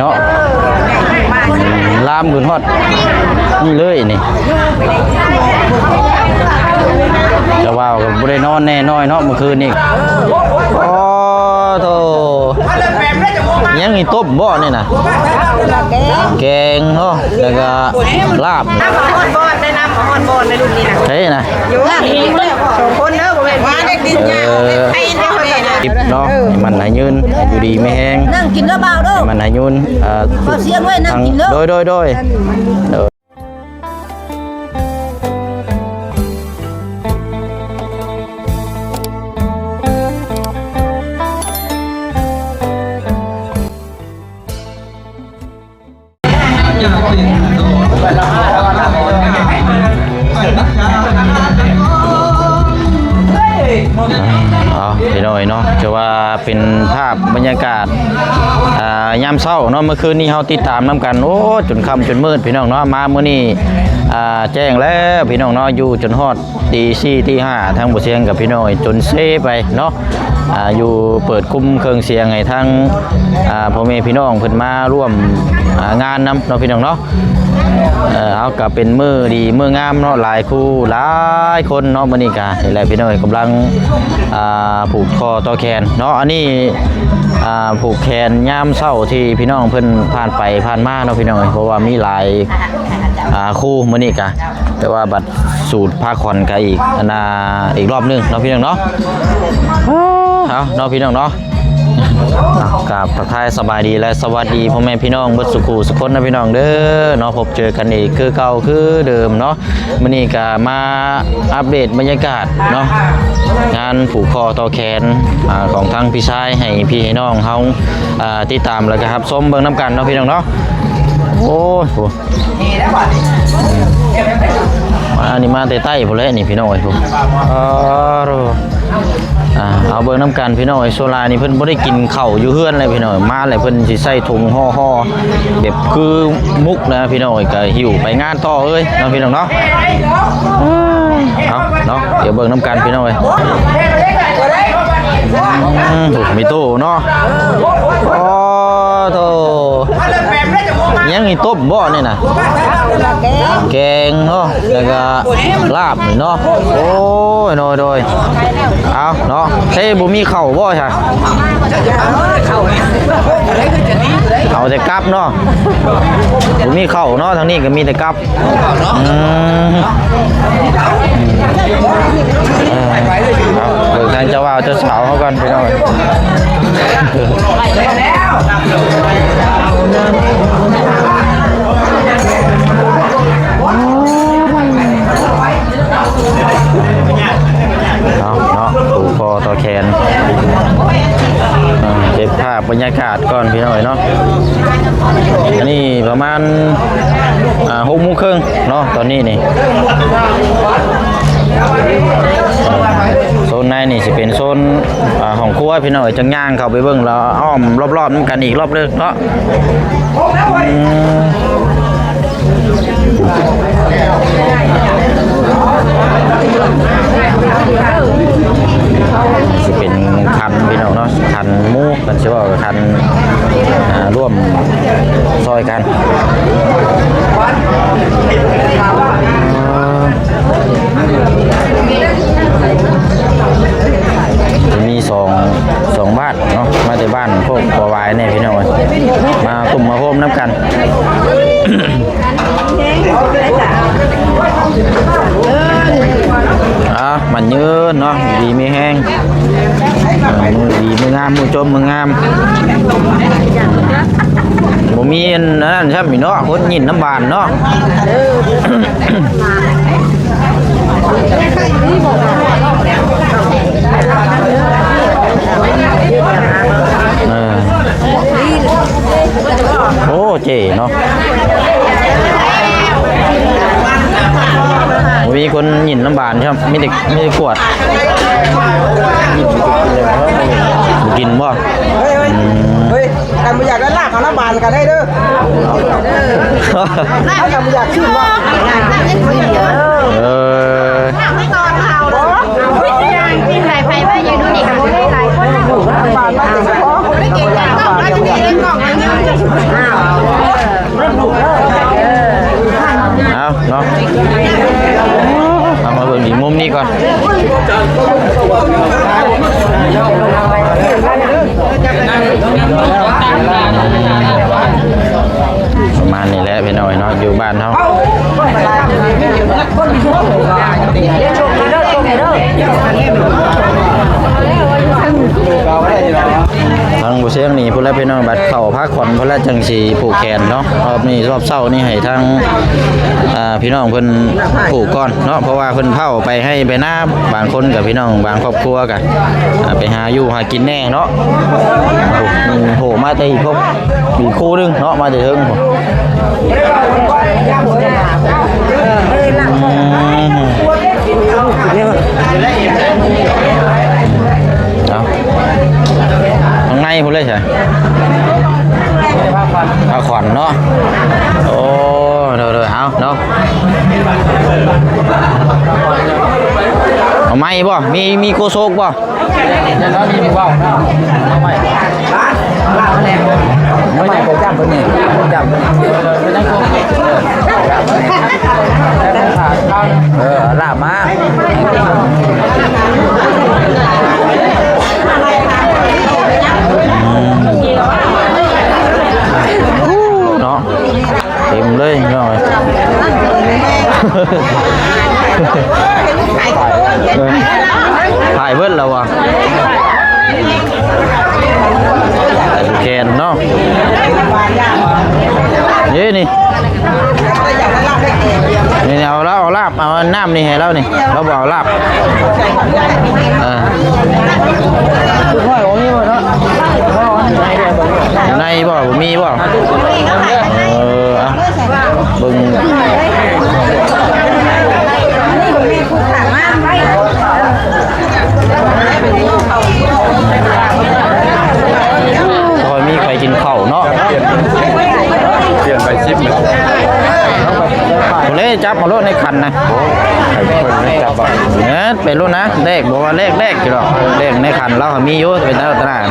ເນາະ ລາມຂຶ້ນຮອດນີ້ເລີຍນີ້. ເຈົ້າບ່າວກໍບໍ່ໄດ້ນອນແນ່ນ້ອຍເນາະ ມື້ຄືນນີ້. ໂອ້ໂທ້ ຫຍັງນີ້ ຕົ້ມບໍ່ນີ້ນະ? ແກງເນາະ ແລ້ວກໍລາບ. ນ້ຳຮ້ອນບໍ່ ໄດ້ນ້ຳຮ້ອນບໍ່ໃນລຸມນີ້ນະ? ເດ້ນະ ຢູ່ນີ້ສອງຄົນເດີ ບໍ່ແມ່ນວ່າໄດ້ກິນຫຍ້າ ເອີ ໃຫ້ເນາະ ໃຫ້ມັນໃຫ້ຍືນ ຢູ່ດີມີແຮງ ນັ່ງກິນເດີບ່າວເດີ ໃຫ້ມັນໃຫ້ຍືນ ເອີ ເອົາສຽງໄວ້ນັ່ງກິນເດີ ໂດຍ ໂດຍ ໂດຍ. ເອົາ ພີ່ນ້ອງເອີຍເນາະ ຖືວ່າເປັນພາບບັນຍາກາດ ອ່າ ຍາມເຊົ້າເນາະ. ເມື່ອຄືນນີ້ເຮົາຕິດຕາມນຳກັນ ໂອ້ ຈົນຄ່ຳຈົນມືດ ພີ່ນ້ອງເນາະ. ມາມື້ນີ້ ອ່າ ແຈ້ງແລ້ວ ພີ່ນ້ອງເນາະ ຢູ່ຈົນຮອດ ຕີສີ່ ຕີຫ້າ ທາງບໍ່ສຽງກັບພີ່ນ້ອງຈົນເຊໄປເນາະ ອ່າ ຢູ່ເປີດຄຸ້ມເຄື່ອງສຽງໃຫ້ທາງ ອ່າ ພໍ່ແມ່ພີ່ນ້ອງເພິ່ນມາຮ່ວມ ອ່າ ງານນຳເນາະ ພີ່ນ້ອງເນາະ. ເອີ ເອົາ ກໍເປັນມື້ດີມື້ງາມເນາະ ຫຼາຍຄູ່ຫຼາຍຄົນເນາະ. ມື້ນີ້ກໍນີ້ແຫຼະ ພີ່ນ້ອງເອີຍ ກຳລັງ ອ່າ ຜູກຂໍ້ຕໍ່ແຂນເນາະ. ອັນນີ້ ອ່າ ຜູກແຂນຍາມເຊົ້າທີ່ພີ່ນ້ອງເພິ່ນຜ່ານໄປຜ່ານມາເນາະ ພີ່ນ້ອງເອີຍ ເພາະວ່າມີຫຼາຍ ອ່າ ຄູ່ມື້ນີ້ກະ ແຕ່ວ່າບັດສູດພາຂວັນກະອີກ ອັນນ່າ ອີກລອບໜຶ່ງເນາະ ພີ່ນ້ອງເນາະ. ເອົາເນາະ ພີ່ນ້ອງເນາະ ເອົາ ກາບທັກທາຍສະບາຍດີ ແລະ ສະຫວັດດີພໍ່ແມ່ພີ່ນ້ອງເບິດສູ່ຄູ່ສູ່ຄົນນະ ພີ່ນ້ອງເດີເນາະ. ພົບເຈີກັນອີກຄືເກົ່າຄືເດີມເນາະ. ມື້ນີ້ກະມາອັບເດດບັນຍາກາດເນາະ ງານຜູກຂໍ້ຕໍ່ແຂນ ອ່າ ຂອງທາງພີ່ຊາຍ ໃຫ້ພີ່ໃຫ້ນ້ອງເຮົາ ອ່າ ຕິດຕາມ ແລ້ວກະຮັບຊົມເບິ່ງນຳກັນເນາະ ພີ່ນ້ອງເນາະ. ໂອ້ຍ ໂຫ ມານີ້ມາແຕ່ໃຕ້ພຸ້ນແຫຼະນີ້ ພີ່ນ້ອງເອີຍ ພຸ້ນ. ເອີ ອ່າ ເອົາເບິ່ງນຳກັນ ພີ່ນ້ອງເອີຍ. ສ່ວນຫຼາຍນີ້ເພິ່ນບໍ່ໄດ້ກິນເຂົ້າຢູ່ເຮືອນເລີຍ ພີ່ນ້ອງເອີຍ. ມາແລ້ວເພິ່ນຊິໃສ່ຖົງຫໍ່ໆ ແບບຄືມຸກນະ ພີ່ນ້ອງເອີຍ ກໍຫິ້ວໄປງານຕໍ່ເລີຍເນາະ ພີ່ນ້ອງເນາະ. ເອົາເນາະ ດຽວເບິ່ງນຳກັນ ພີ່ນ້ອງເອີຍ. ອືມ ມີຕູ້ເນາະ. ໂອ້ໂທ້ ຫຍັງນີ້ ຕົ້ມບໍ່ນີ້ນະ? ແກງເນາະ ແລ້ວກໍລາບນີ້ເນາະ. ໂອ້ຍ ໂດຍ ໂດຍ ເອົາເນາະ. ເອີ ບໍ່ມີເຂົ້າບໍ່ຊະ? ເອົາແຕ່ກັບເນາະ ບໍ່ມີເຂົ້າເນາະ. ທາງນີ້ກໍມີແຕ່ກັບ. ອືມ ເອີ ເອົາ ເບິ່ງທາງເຈົ້າບ່າວເຈົ້າສາວເຮົາກ່ອນ ພີ່ນ້ອງ. ເອົາເນາະ ຜູກຄໍຕໍ່ແຂນ ເອີ ເກັບພາບບັນຍາກາດກ່ອນ ພີ່ນ້ອງເອີຍເນາະ. ອັນນີ້ປະມານ ອ່າ ຫົກໂມງເຄິ່ງເນາະ ຕອນນີ້ນີ້. ໂຊນໃນນີ້ຊິເປັນໂຊນ ອ່າ ຫ້ອງຄົວ ພີ່ນ້ອງເອີຍ. ຈັ່ງຍ່າງເຂົ້າໄປເບິ່ງ ແລ້ວອ້ອມລອບໆນຳກັນອີກລອບໜຶ່ງເນາະ. ອືມ ຊິເປັນຄັນ ພີ່ນ້ອງເນາະ ຄັນໝູ ຄັນຊິເວົ້າກັນ ອ່າ ຮ່ວມຊ່ອຍກັນ. ມີສອງ ສອງບ້ານເນາະ ມາແຕ່ບ້ານໂຄກບໍ່ຫວາຍແນ່ ພີ່ນ້ອງເອີຍ ມາຕຸ້ມມາໂຮມນຳກັນ. ອ່າ ໝັ້ນຍືນເນາະ ຢູ່ດີມີແຮງ ອ່າ ມື້ດີມື້ງາມ ມື້ຈົ່ມມື້ງາມ. ບໍ່ມີອັນນັ້ນຊ້ຳອີກເນາະ ຄົນຍິ້ນນ້ຳບານເນາະ. ເອີ ໂອ້ ເຈ້ເນາະ ບໍ່ມີຄົນຍິ້ນນ້ຳບານຊ້ຳ ມີແຕ່ ມີແຕ່ກວດ. ບໍ່ກິນບໍ່? ອືມ ຄັນບໍ່ຢາກໄດ້ລາບ ເອົານ້ຳບານກໍໄດ້ເດີ. ເຮົາກໍບໍ່ຢາກຊື້ບໍ່? ເອີ ກິນຫຼາຍໄຜໄວ້ ຢາກດູນີ້ກໍບໍ່ໄດ້ຫຼາຍຄົນ ບາດມາເຕັມຄໍ ໄດ້ກິນແຕ່ກ້ອງ ໄດ້ກິນແຕ່ກ້ອງ ອ້າວ ປະມານນີ້ແຫຼະພີ່ນ້ອງເນາະ ຢູ່ບ້ານເຮົາ. ທາງບໍ່ຊຽງນີ້ພຸ້ນແຫຼະພີ່ນ້ອງ ບັດເຂົ້າພາຂວັນພຸ້ນແຫຼະ ຈັ່ງຊິຜູກແຂນເນາະ. ຮອບນີ້ ຮອບເຊົ້ານີ້ໃຫ້ທາງ ອ່າ ພີ່ນ້ອງເພິ່ນຜູກກ່ອນເນາະ ເພາະວ່າເພິ່ນເຝົ້າໄປໄຮ່ໄປນາ ບາງຄົນກໍພີ່ນ້ອງບາງຄອບຄົວກໍ ອ່າ ໄປຫາຢູ່ຫາກິນແດ່ເນາະ. ໂອ້ໂຫ ມາແຕ່ອີກຄົບ ອີກຄູ່ໜຶ່ງເນາະ ມາແຕ່ເທິງພຸ້ນ. ອືມ ເອົາ ທາງໃນພຸ້ນເລີຍຊະ ພາຂວັນເນາະ. ໂອ້ ໂດຍໆ ເອົາເນາະ ເອົາໃໝ່ບໍ່? ມີ ມີໂກໂຊກບໍ່? ເອົາໃໝ່ ເອົາໃໝ່ໄປຈ້ຳເພິ່ນນີ້ ຈ້ຳເພິ່ນນີ້ ເອີ ລາບມາ ອືມ ເນາະ. ເຕັມເລີຍພີ່ນ້ອງເອີຍ ຖ່າຍເບິດແລ້ວວະ ແຂນເນາະ ເດ້ນີ້ ນີ້ ເອົາລາບ ເອົາລາບ ເອົານ້ຳນີ້ໃຫ້ລາວນີ້ ລາວບໍ່ເອົາລາບ ເອີ ໃນບໍ່ ບໍ່ມີບໍ່? ເອີ ເອົາ ເບິ່ງ ບໍ່ຄ່ອຍມີໃຜກິນເຂົ້າເນາະ ປ່ຽນ ປ່ຽນໄປຊິບ ເລີຍຈັບເອົາໂລດໃນຂັນນະ ໃຫ້ເພິ່ນຈັບບໍ່? ເອີ ໄປໂລດນະ ແລກ ບໍ່ວ່າແລກ ແລກຢູ່ດອກ ແລກໃນຂັນລາວມີຢູ່ ເປັນຕະຫຼາດ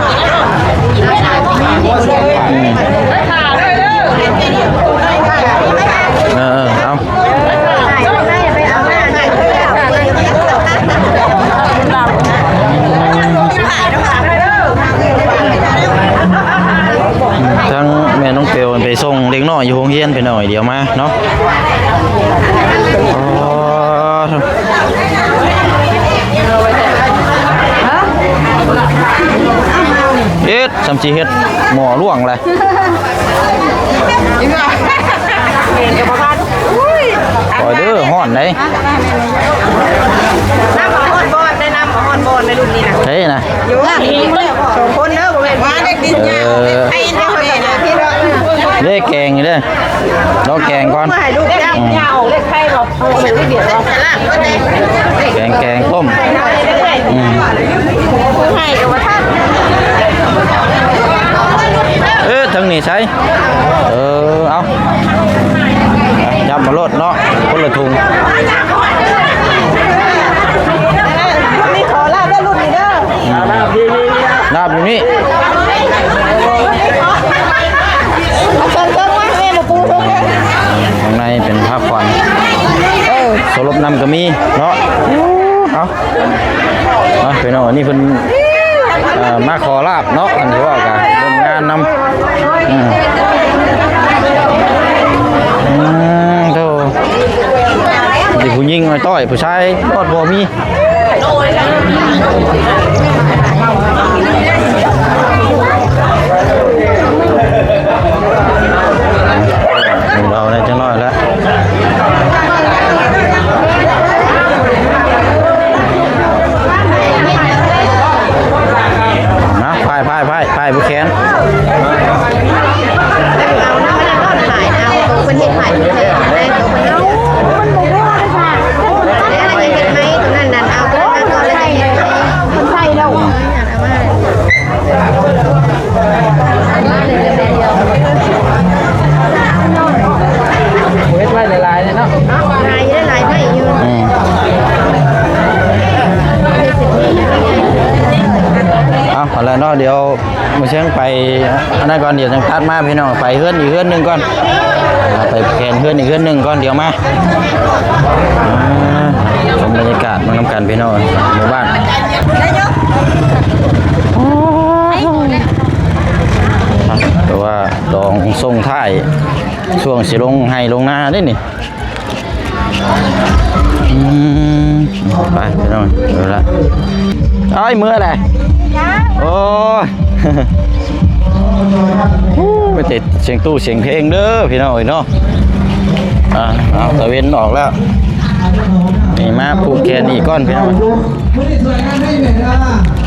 ອືມ ເອີ ເອົາ ທາງແມ່ນ້ອງເປວໄປສົ່ງເດັກນ້ອຍຢູ່ໂຮງຮຽນ ໄປໜ້ອຍດຽວມາເນາະ. ອໍ ເຮັດ ສ່ຳຊິເຮັດໝໍ້ລ່ວງແຫຼະ. ໂອ້ຍເດີ ຮ້ອນເດ້. ນ້ຳເອົາຮອດບ່ອນເດ້ ນ້ຳເອົາຮອດບ່ອນໃນລຸ້ນນີ້ນະ. ໃຊ່ນະ ຢູ່ສອງຄົນເດີ ບໍ່ແມ່ນວ່າໄດ້ກິນຫຍ້າ ເອີ ໃຫ້ເຮົາແມ່ນະ ເດ້ແກງເດີ ລອແກງກ່ອນ ໃຫ້ລູກເຈົ້າ ອືມ ຫຍ້າອອກເລກໄທບໍ່? ແກງ ແກງຕົ້ມ ອືມ ເອີ ທາງນີ້ໃສ່ ເອີ ເອົາ ຈັບມາໂລດເນາະ ຄົນລະຖົງ ນີ້ຂໍລາບເດີ ລຸ້ນນີ້ເດີ ອືມ ລາບຢູ່ນີ້ ເອົາເຊີນເທິງມາ ແມ່ມາປູເທິງເດີ. ຂ້າງໃນເປັນພາຂວັນ ເອີ ໂສລົບນຳກໍມີເນາະ. ເອົາ ເອົາ ພີ່ນ້ອງ ອັນນີ້ເພິ່ນ ເອີ ມາຂໍລາບເນາະ ອັນທີ່ວ່າກະເບິ່ງງານນຳ ອືມ ອືມ ໂທ້ ເດັກຜູ້ຍິງອ້ອຍຕ້ອຍ ຜູ້ຊາຍຮອດບໍ່ມີ. ເບົາແດ່ຈັກໜ້ອຍລະ ນະ ພາຍ ພາຍ ພາຍ ພາຍຜູ້ແຂນ ເອົາເນາະ ເຮົາກໍຂາຍເອົາ ໂຕເພິ່ນເຮັດໃໝ່ ເພິ່ນໃສ່ເອົາໄດ້ ໂຕເພິ່ນເອົາ ມັນບໍ່ພໍເດ້ ແລ້ວເຮັດໃໝ່ ໂຕນັ້ນນັ້ນ ເອົາໂຕນັ້ນກ່ອນ ແລ້ວເຮັດໃໝ່ ມັນໃສ່ແລ້ວ ເອົາມາ ເຮັດໄວ້ຫຼາຍໆເນາະ ຫຼາຍຢູ່ ຫຼາຍໄມ້ຢູ່ ອືມ ເອົາ ເອົາລະເນາະ ດຽວ ມື້ເຊົ້າໄປອັນນັ້ນກ່ອນ ດຽວຈັ່ງຕັດມາພີ່ນ້ອງ ໄປເຮືອນອີກເຮືອນໜຶ່ງກ່ອນ ອ່າ ໄປແຜນເຮືອນອີກເຮືອນໜຶ່ງກ່ອນ ດຽວມາ ອ່າ ຊົມບັນຍາກາດມານຳກັນພີ່ນ້ອງ ໝູ່ບ້ານ ແຕ່ວ່າດອງສົ່ງທ້າຍ ຊ່ວງຊິລົງໄຮ່ລົງນາເດ້ນີ້. ອືມ ໄປພີ່ນ້ອງ ເອົາລະ ເອົາ ເມື່ອແຫຼະ ໂອ້ຍ ໂອ້ ໄປຕິດສຽງຕູ້ສຽງເພງເດີພີ່ນ້ອງເອີຍເນາະ. ອ່າ ເອົາ ຕາເວັນອອກແລ້ວ ນີ້ມາຜູກແຂນອີກກ່ອນພີ່ນ້ອງ.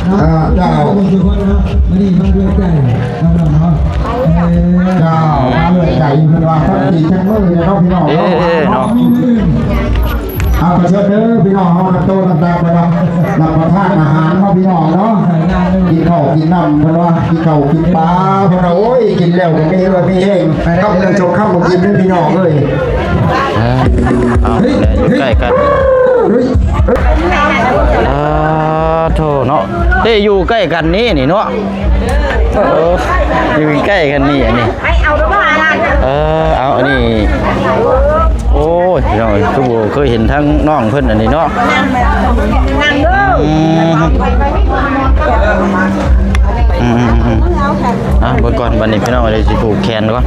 ອ່າ ເຈົ້າ ເຈົ້າ ມາດ້ວຍໃຈເພິ່ນວ່າ ສັກສີ່ຈັກມື້ເນາະພີ່ນ້ອງເນາະ ເອີເນາະ. ເອົາ ຂໍເຊີນເດີພີ່ນ້ອງເຮົາ ນັກໂຕນັກດັກ ເພິ່ນວ່າ ຮັບປະທານອາຫານເນາະພີ່ນ້ອງເນາະ ກິນເຂົ້າກິນນ້ຳ ເພິ່ນວ່າ ກິນເຂົ້າກິນປາ ເພິ່ນວ່າ ໂອ້ຍ ກິນແລ້ວກໍມີເຫື່ອມີແຮງ ຄຳໜຶ່ງສອງຄຳບໍ່ກິນເດີພີ່ນ້ອງເອີຍ. ເອົາ ໃກ້ກັນ ເອີ ໂທ້ເນາະ ເດ້ຢູ່ໃກ້ກັນນີ້ ນີ້ເນາະ. ເອີ ຢູ່ໃກ້ກັນນີ້ ອັນນີ້ ເອີ ເອົາ ອັນນີ້ ໂອ້ຍ ພີ່ນ້ອງ ຄືບໍ່ເຄີຍເຫັນທາງນ້ອງເພິ່ນອັນນີ້ເນາະ. ອືມ ອືມ ອືມ ອືມ ອ່ະ ເບິ່ງກ່ອນ ບັດນີ້ພີ່ນ້ອງ ດຽວຊິຜູກແຂນກ່ອນ.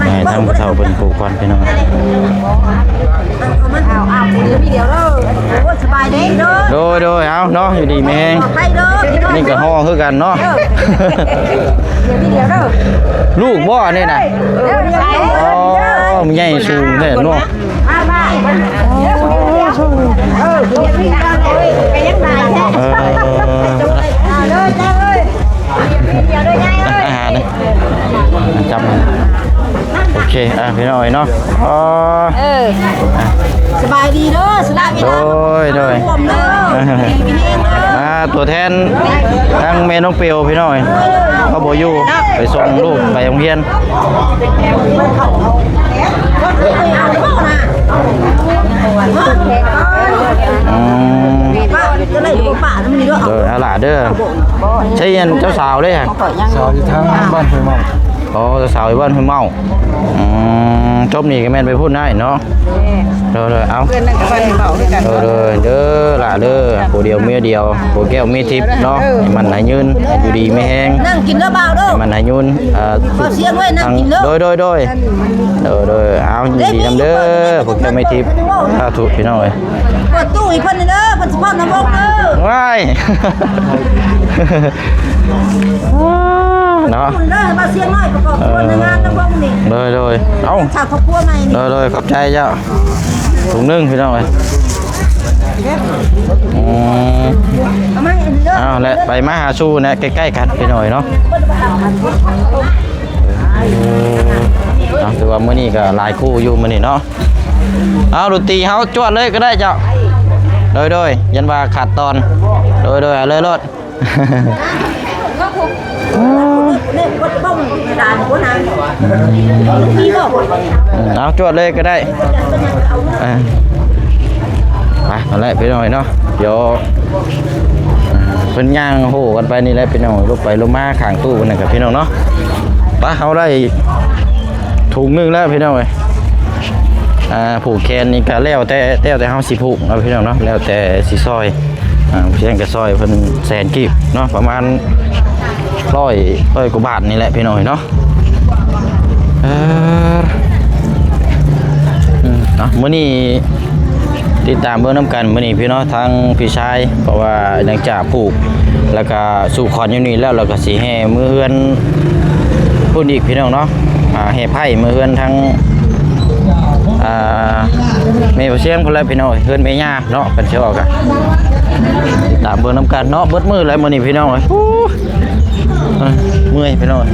ໃຫ້ທາງຜູ້ເຖົ້າເພິ່ນຜູກກ່ອນພີ່ນ້ອງ. ເອົາ ເອົາ ດຽວມີດຽວເດີ ໂອ້ຍ ສະບາຍດີເດີ ໂດຍ ໂດຍ ເອົາເນາະ ຢູ່ດີມີແຮງ ປອດໄພເດີພີ່ນ້ອງ ນີ້ກໍຫໍ່ຄືກັນເນາະ ເອີ ດຽວມີດຽວເດີ ລູກບໍ່ອັນນີ້ນະ ເອີ ໂອ້ ມັນໃຫຍ່ສູງແທ້ເນາະ. ເອີ ອາຫານ ຈຳ ໂອເຄ ອ່າ ພີ່ນ້ອງເອີຍເນາະ ເອີ ສະບາຍດີເດີ ສະບາຍດີ ໂດຍ ໂດຍ ມາ ຕົວແທນ ທາງແມ່ນ້ອງເປວ ພີ່ນ້ອງເອີຍ ເຂົາບໍ່ຢູ່ ໄປສົ່ງລູກໄປໂຮງຮຽນ. ອືມ ເອີ ເອົາຫຼ້າເດີ ໃຊ້ອັນເຈົ້າສາວເດ້ ສາວຢູ່ທາງບ້ານຫ້ວຍເມົ້າ. ອໍ ເຈົ້າສາວຢູ່ບ້ານຫ້ວຍເມົ້າ ອືມ ຈົບນີ້ກໍແມ່ນໄປພຸ້ນໄດ້ເນາະ. ໂດຍໆ ເອົາ ເພື່ອນນັ້ນກໍເວົ້າຄືກັນ ໂດຍໆ ເດີຫຼ້າເດີ ຜູ້ດຽວເມຍດຽວ ຜູ້ແກ້ວເມຍທິບເນາະ ໃຫ້ໝັ້ນໃຫ້ຍືນ ຢູ່ດີມີແຮງ ນັ່ງກິນເດີບ່າວເດີ ໃຫ້ໝັ້ນໃຫ້ຍືນ ເອີ ເອົາສຽງໄວ້ນັ່ງກິນເດີ ໂດຍໆ ໂດຍ ເອົາ ຍິນດີນຳເດີ ຜູ້ແກ້ວເມຍທິບ ສາທຸພີ່ນ້ອງເອີຍ. ເປີດຕູ້ໃຫ້ເພິ່ນເດີ ເພິ່ນຊິພ້ອມນຳວົງເດີ ວ້າຍ ເນາະ ເດີ ບ່າວສຽງນ້ອຍປະກອບສ່ວນໃນງານນຳວົງນີ້ ໂດຍໆ ເອົາ ສາວຄອບຄົວໃໝ່ນີ້ ໂດຍໆ ຂອບໃຈເຈົ້າ. ຖົງໜຶ່ງພີ່ນ້ອງເອີຍ ອືມ ເອົາມາໃຫ້ເດີ ເອົາແຫຼະ ໄປມາຫາສູ່ນະ ໃກ້ໆກັນພີ່ນ້ອງເອີຍເນາະ. ເອົາ ຖືວ່າມື້ນີ້ກໍຫຼາຍຄູ່ຢູ່ມື້ນີ້ເນາະ. ເອົາ ດົນຕີເຮົາຈວດເລີຍກໍໄດ້ເຈົ້າ ໂດຍໆ ຢ້ານວ່າຂາດຕອນ ໂດຍໆ ເອົາເລີຍໂລດ. ເອົາ ຈວດເລີຍກໍໄດ້ ເອີ ໄປ ເອົາແຫຼະພີ່ນ້ອງເນາະ ດຽວເພິ່ນຍ່າງໂຫກັນໄປນີ້ແຫຼະພີ່ນ້ອງ ລົງໄປລົງມາຂ້າງຕູ້ນັ້ນກັບພີ່ນ້ອງເນາະ. ໄປ ເຮົາໄດ້ຖົງໜຶ່ງແລ້ວພີ່ນ້ອງເອີຍ ອ່າ ຜູກແຂນນີ້ກໍແລ້ວແຕ່ ແລ້ວແຕ່ເຮົາຊິຜູກເນາະພີ່ນ້ອງເນາະ ແລ້ວແຕ່ຊິຊ່ອຍ ອ່າ ພຽງແຕ່ຊ່ອຍເພິ່ນແສນກີບເນາະ ປະມານຮ້ອຍ ຮ້ອຍກວ່າບາດນີ້ແຫຼະພີ່ນ້ອງເນາະ. ເອີ ອືມ ເນາະ ມື້ນີ້ຕິດຕາມເບິ່ງນຳກັນ ມື້ນີ້ພີ່ນ້ອງ ທາງພີ່ຊາຍ ເພາະວ່າຫຼັງຈາກຜູກ ແລ້ວກະສູ່ຂວັນຢູ່ນີ້ແລ້ວ ແລ້ວກະຊິແຫ່ເມືອເຮືອນພຸ້ນອີກພີ່ນ້ອງເນາະ ອ່າ ແຫ່ໄພ້ເມືອເຮືອນທາງ ອ່າ ແມ່ບໍ່ຊຽງພຸ້ນແຫຼະພີ່ນ້ອງ ເຮືອນແມ່ຍ່າເນາະ ເພິ່ນຊິອອກກະ ຕາມເບິ່ງນຳກັນເນາະ. ເບິດມື້ແລ້ວມື້ນີ້ພີ່ນ້ອງເອີຍ ໂອ້ ເອີ ເມື່ອຍພີ່ນ້ອງ ອ່າ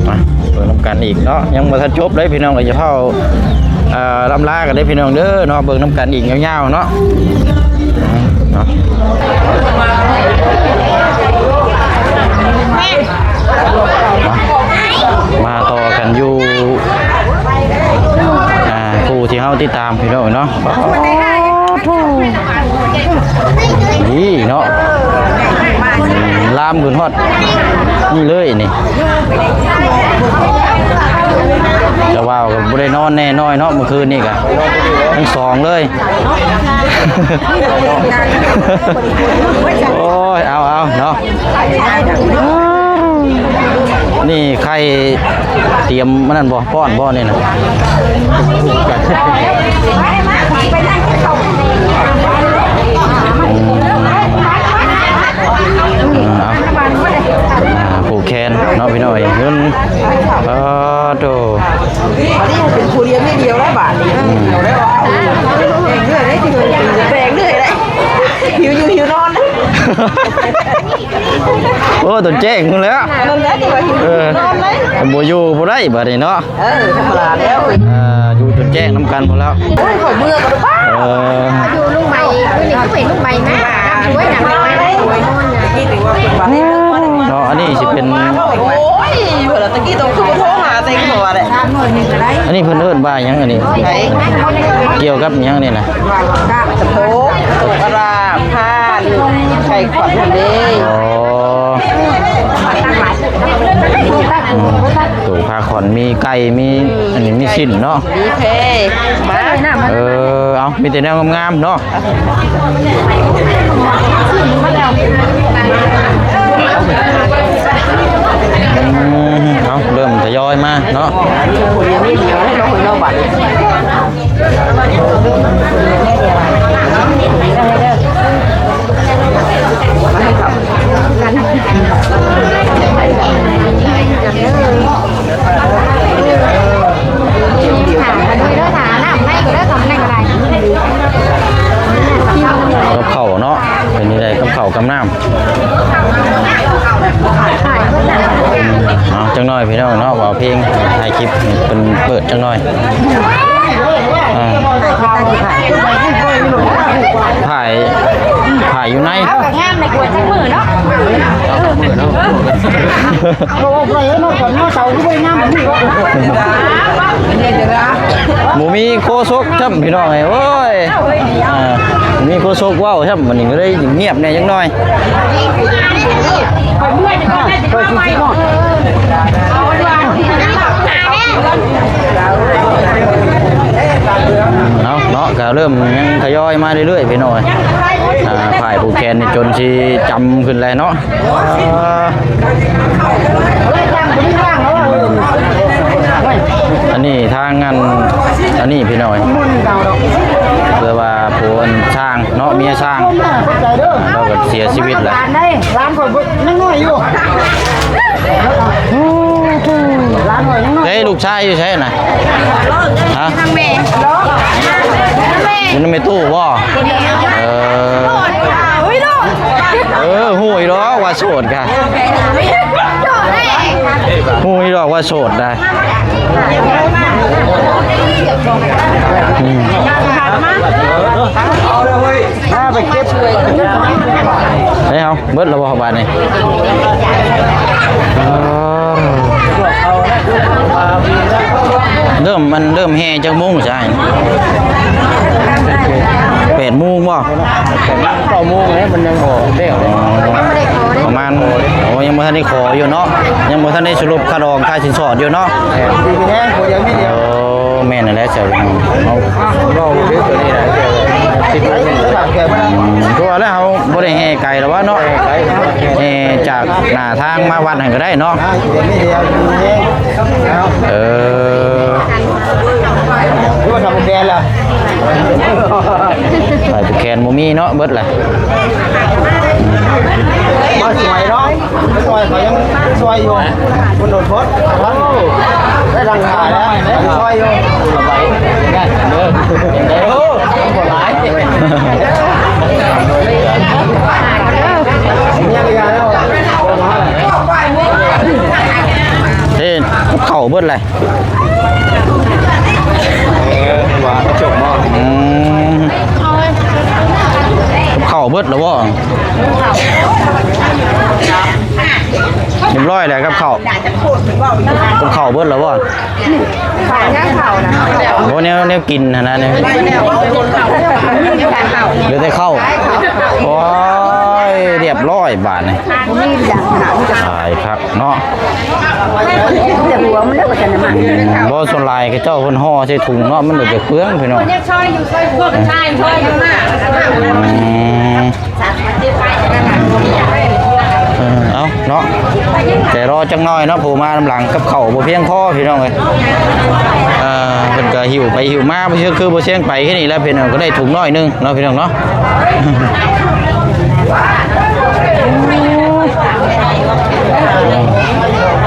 ມາເບິ່ງນຳກັນອີກເນາະ ຍັງບໍ່ທັນຈົບເລີຍພີ່ນ້ອງ ກໍຢ່າເຝົ້າ ເອີ ລ່ຳລາກັນເດີພີ່ນ້ອງເດີເນາະ ເບິ່ງນຳກັນອີກຍາວໆເນາະ ເນາະ. ມາຕໍ່ກັນຢູ່ ອ່າ ຜູ້ທີ່ເຮົາຕິດຕາມພີ່ນ້ອງເນາະ ນີ້ເນາະ ອືມ ຕາມຂຶ້ນຮອດນີ້ເລີຍນີ້ ເຈົ້າບ່າວກໍບໍ່ໄດ້ນອນແນ່ນ້ອຍເນາະ ມື້ຄືນນີ້ກະທັງສອງເລີຍ ໂອ້ຍ ເອົາໆ ເນາະ ນີ້ໄຂ່ຕຽມອັນນັ້ນບໍ່ ປ້ອນບໍ່ນີ້ນະ ອືມ ເອົາ ອ່າ ຜູກແຂນເນາະພີ່ນ້ອງເອີຍ ເງິນ ປາໂຕ ອັນນີ້ເປັນຜູ້ລຽນນິດດຽວແລ້ວບາດນີ້ ອືມ ດຽວແລ້ວ ແບ່ງເລື່ອຍໄດ້ ແບ່ງເລື່ອຍໄດ້ ຫິວຢູ່ຫິວນອນ ໂອ້ ຕົນແຈ້ງພຸ້ນແລ້ວ ນອນໄດ້ຕິວ່າຫິວ ເອີ ນອນໄດ້ ບໍ່ຢູ່ບໍ່ໄດ້ບາດນີ້ເນາະ ເອີ ທຳມະດາແລ້ວ ເອີ ຢູ່ຈົນແຈ້ງນຳກັນພຸ້ນແລ້ວ ໂອ້ຍ ຂ້ອຍເມື່ອກໍໄດ້ ເອີ ຢູ່ລຸງໃບ ຄືນີ້ຄືເປັນລຸງໃບນະ ຊ່ວຍນຳໄປ ເນາະ ອັນນີ້ຊິເປັນ ໂອ້ຍ ເພິ່ນລະຕະກີ້ຕ້ອງຄືບໍ່ໂທຫາໃສ່ຫົວແຫຼະ ອັນນີ້ເພິ່ນເອີ້ນວ່າຫຍັງອັນນີ້ ໃຜ ກ່ຽວກັບຫຍັງນີ້ນະ ສະໂພກ ກະລາ ຜ່ານ ໄກ່ຂວັນຫັ້ນເດ້ ອໍ ໂຕພາຂວັນ ມີໄກ່ ມີ ອືມ ອັນນີ້ມີຊີ້ນເນາະ ມີແພ ມາ ເອີ ເອົາ ມີແຕ່ແນວງາມໆເນາະ ອືມ ເອົາ ເລີ່ມທະຍອຍມາເນາະ ຖາມມາເດີ ຖາມນຳໃນກໍໄດ້ ຄຳໃດກໍໄດ້ ກັບເຂົ້າເນາະ ເປັນຈັ່ງໃດກັບເຂົ້າກັບນ້ຳ ເອົາ ຈັກໜ່ອຍພີ່ນ້ອງເນາະ ວ່າເພງ ຖ່າຍຄລິບໃຫ້ເພິ່ນເປີດຈັກໜ່ອຍ ອ່າ ຖ່າຍ ຖ່າຍຢູ່ໃນ ເຮົາກໍງາມໃນກວ່າຈັກມື້ເນາະ ເອີ ເຮົາອອກໄດ້ເນາະ ຕອນເຮົາເຊົາຄືບໍ່ໄດ້ງາມແບບນີ້ເນາະ ບໍ່ມີໂຄສົກຊ້ຳພີ່ນ້ອງເອີຍ ໂອ້ຍ ອ່າ ມີໂຄສົກເວົ້າຊ້ຳ ບັດນີ້ກໍເລີຍງຽບແດ່ຈັກໜ່ອຍ ເອົາເນາະ ກໍເລີ່ມຍັງທະຍອຍມາເລື້ອຍໆ ພີ່ນ້ອງເອີຍ ອ່າ ຝ້າຍຜູກແຂນນີ້ຈົນຊິຈຳຂຶ້ນແລ້ວເນາະ ອັນນີ້ທາງອັນ ອັນນີ້ພີ່ນ້ອງເອີຍ ເພື່ອວ່າຜູ້ອັນຊ່າງເນາະ ເມຍຊ່າງ ລາວກໍເສຍຊີວິດແລ້ວ ຫຼານຂ້ອຍຍັງນ້ອຍຢູ່ ເອີ ລູກຊາຍຢູ່ໃສນະ? ຮະ? ທາງແມ່ ທາງແມ່ ຢູ່ນຳແມ່ຕູ້ບໍ່? ເອີ ເອີ ຮູ້ຢູ່ດອກວ່າໂສດກະ ຮູ້ຢູ່ດອກວ່າໂສດນະ ອືມ ພາໄປເກັບ ເອີ ເອົາ ເບິດແລ້ວບໍ່ບາດນີ້? ເອີ ເລີ່ມ ມັນເລີ່ມແຫ່ຈັກໂມງຊະ? ແປດໂມງບໍ່? ເກົ້າໂມງແລ້ວ ມັນຍັງບໍ່ແລ້ວເດ້ ປະມານ ໂອ້ ຍັງບໍ່ທັນໄດ້ຂໍຢູ່ເນາະ ຍັງບໍ່ທັນໄດ້ສະຫຼຸບຄ່າດອງຄ່າສິນສອດຢູ່ເນາະ ແມ່ນ ດີມີແຮງ ຜູ້ດຽວມີດຽວ ໂອ້ ແມ່ນແລ້ວ ເຈົ້າ ເຮົາ ເວົ້າຄືຕົວນີ້ນະ ເຈົ້າ ອືມ ຄືວ່າແລ້ວ ເຮົາບໍ່ໄດ້ແຫ່ໄກແລ້ວວະເນາະ ແຫ່ຈາກໜ້າທາງມາວັດຫັ້ນກໍໄດ້ເນາະ ເອີ ຄືວ່າທຳແກນລະ ໄປຜູກແຂນບໍ່ມີເນາະ ເບິດລະ ມາຊ່ວຍເນາະ ຊ່ວຍ ຂ້ອຍຍັງຊ່ວຍຢູ່ ເພິ່ນໂດນໂພດ ໄດ້ດັງຂາຍແລ້ວ ຊ່ວຍຢູ່ ເດີ ບໍ່ຫຼາຍ ເອີ ເຂົ້າເບິດເລີຍ ເອີ ວ່າຈົບບໍ່ ອືມ ເຂົ້າເບິດແລ້ວບໍ່? ຮຽບຮ້ອຍແລ້ວກັບເຂົ້າ ກັບເຂົ້າເບິດແລ້ວບໍ່? ບໍ່ ແນວ ແນວກິນຫັ້ນນະ ເຫຼືອແຕ່ເຂົ້າ ໂອ້ຍ ຮຽບຮ້ອຍ ໄດ້ບາດນີ້ ບໍ່ມີຫຍັງຂະໜາດນີ້. ຫຼາຍຄັກເນາະ. ແຕ່ຫົວມັນແລ້ວກໍຈະນ້ຳມັນ ອືມ ບໍ່ ສ່ວນຫຼາຍເຂົາເຈົ້າເພິ່ນຫໍ່ໃສ່ຖົງເນາະ ມັນກໍຈະເປືອງພີ່ນ້ອງ. ຍັງຊອຍຢູ່ ຊອຍພວກຊາຍ ຊອຍມາ ອືມ ເອີ ເອົາເນາະ ແຕ່ລໍຈັກໜ້ອຍເນາະ ຜູ້ມານຳຫຼັງ ກັບເຂົ້າບໍ່ພຽງພໍພີ່ນ້ອງເອີຍ. ເອີ ເພິ່ນກໍຫິ້ວໄປຫິ້ວມາ ຄືບໍ່ຊຽງໄປແຄ່ນີ້ແຫຼະພີ່ນ້ອງ ກໍໄດ້ຖົງໜ້ອຍໜຶ່ງເນາະ ພີ່ນ້ອງເນາະ.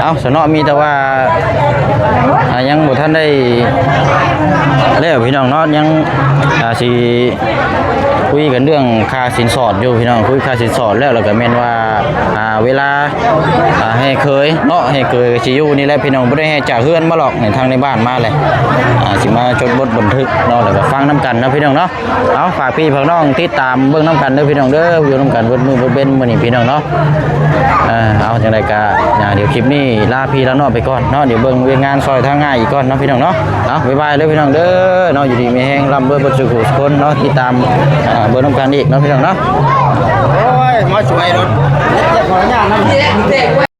ເອົາຊະເນາະ ມີແຕ່ວ່າ ອ່າ ຍັງບໍ່ທັນໄດ້ແລ້ວພີ່ນ້ອງເນາະ ຍັງ ອ່າ ຊິຄຸຍກັນເລື່ອງຄ່າສິນສອດຢູ່ພີ່ນ້ອງ. ຄຸຍຄ່າສິນສອດແລ້ວ ແລ້ວກໍແມ່ນວ່າ ອ່າ ເວລາ ອ່າ ແຫ່ເຂີຍເນາະ ແຫ່ເຂີຍກໍຊິຢູ່ນີ້ແຫຼະພີ່ນ້ອງ ບໍ່ໄດ້ແຫ່ຈາກເຮືອນມາຫຼອກ ໃນທາງໃນບ້ານມາແຫຼະ. ອ່າ ຊິມາຈົດບົດບັນທຶກເນາະ ແລ້ວກໍຟັງນຳກັນເນາະ ພີ່ນ້ອງເນາະ. ເອົາ ຝາກພີ່ຝາກນ້ອງຕິດຕາມເບິ່ງນຳກັນເດີພີ່ນ້ອງເດີ ຢູ່ນຳກັນເບິດມື້ເບິດເວັນມື້ນີ້ພີ່ນ້ອງເນາະ. ເອີ ເອົາ ຈັ່ງໃດກໍ ອ່າ ດຽວຄລິບນີ້ລາພີ່ລານ້ອງໄປກ່ອນເນາະ ດຽວເບິ່ງວຽກງານຊ່ອຍທາງອ້າຍອີກກ່ອນເນາະ ພີ່ນ້ອງເນາະ. ເອົາ ບາຍບາຍເດີພີ່ນ້ອງເດີເນາະ ຢູ່ດີມີແຮງ ລ່ຳລວຍເບິດສູ່ຜູ້ສູ່ຄົນເນາະ ຕິດຕາມ ອ່າ ເບິ່ງນຳກັນອີກເນາະ ພີ່ນ້ອງເນາະ. ໂອ້ຍ ມາຊ່ວຍລົດ ຂໍອະນຸຍາດນຳ.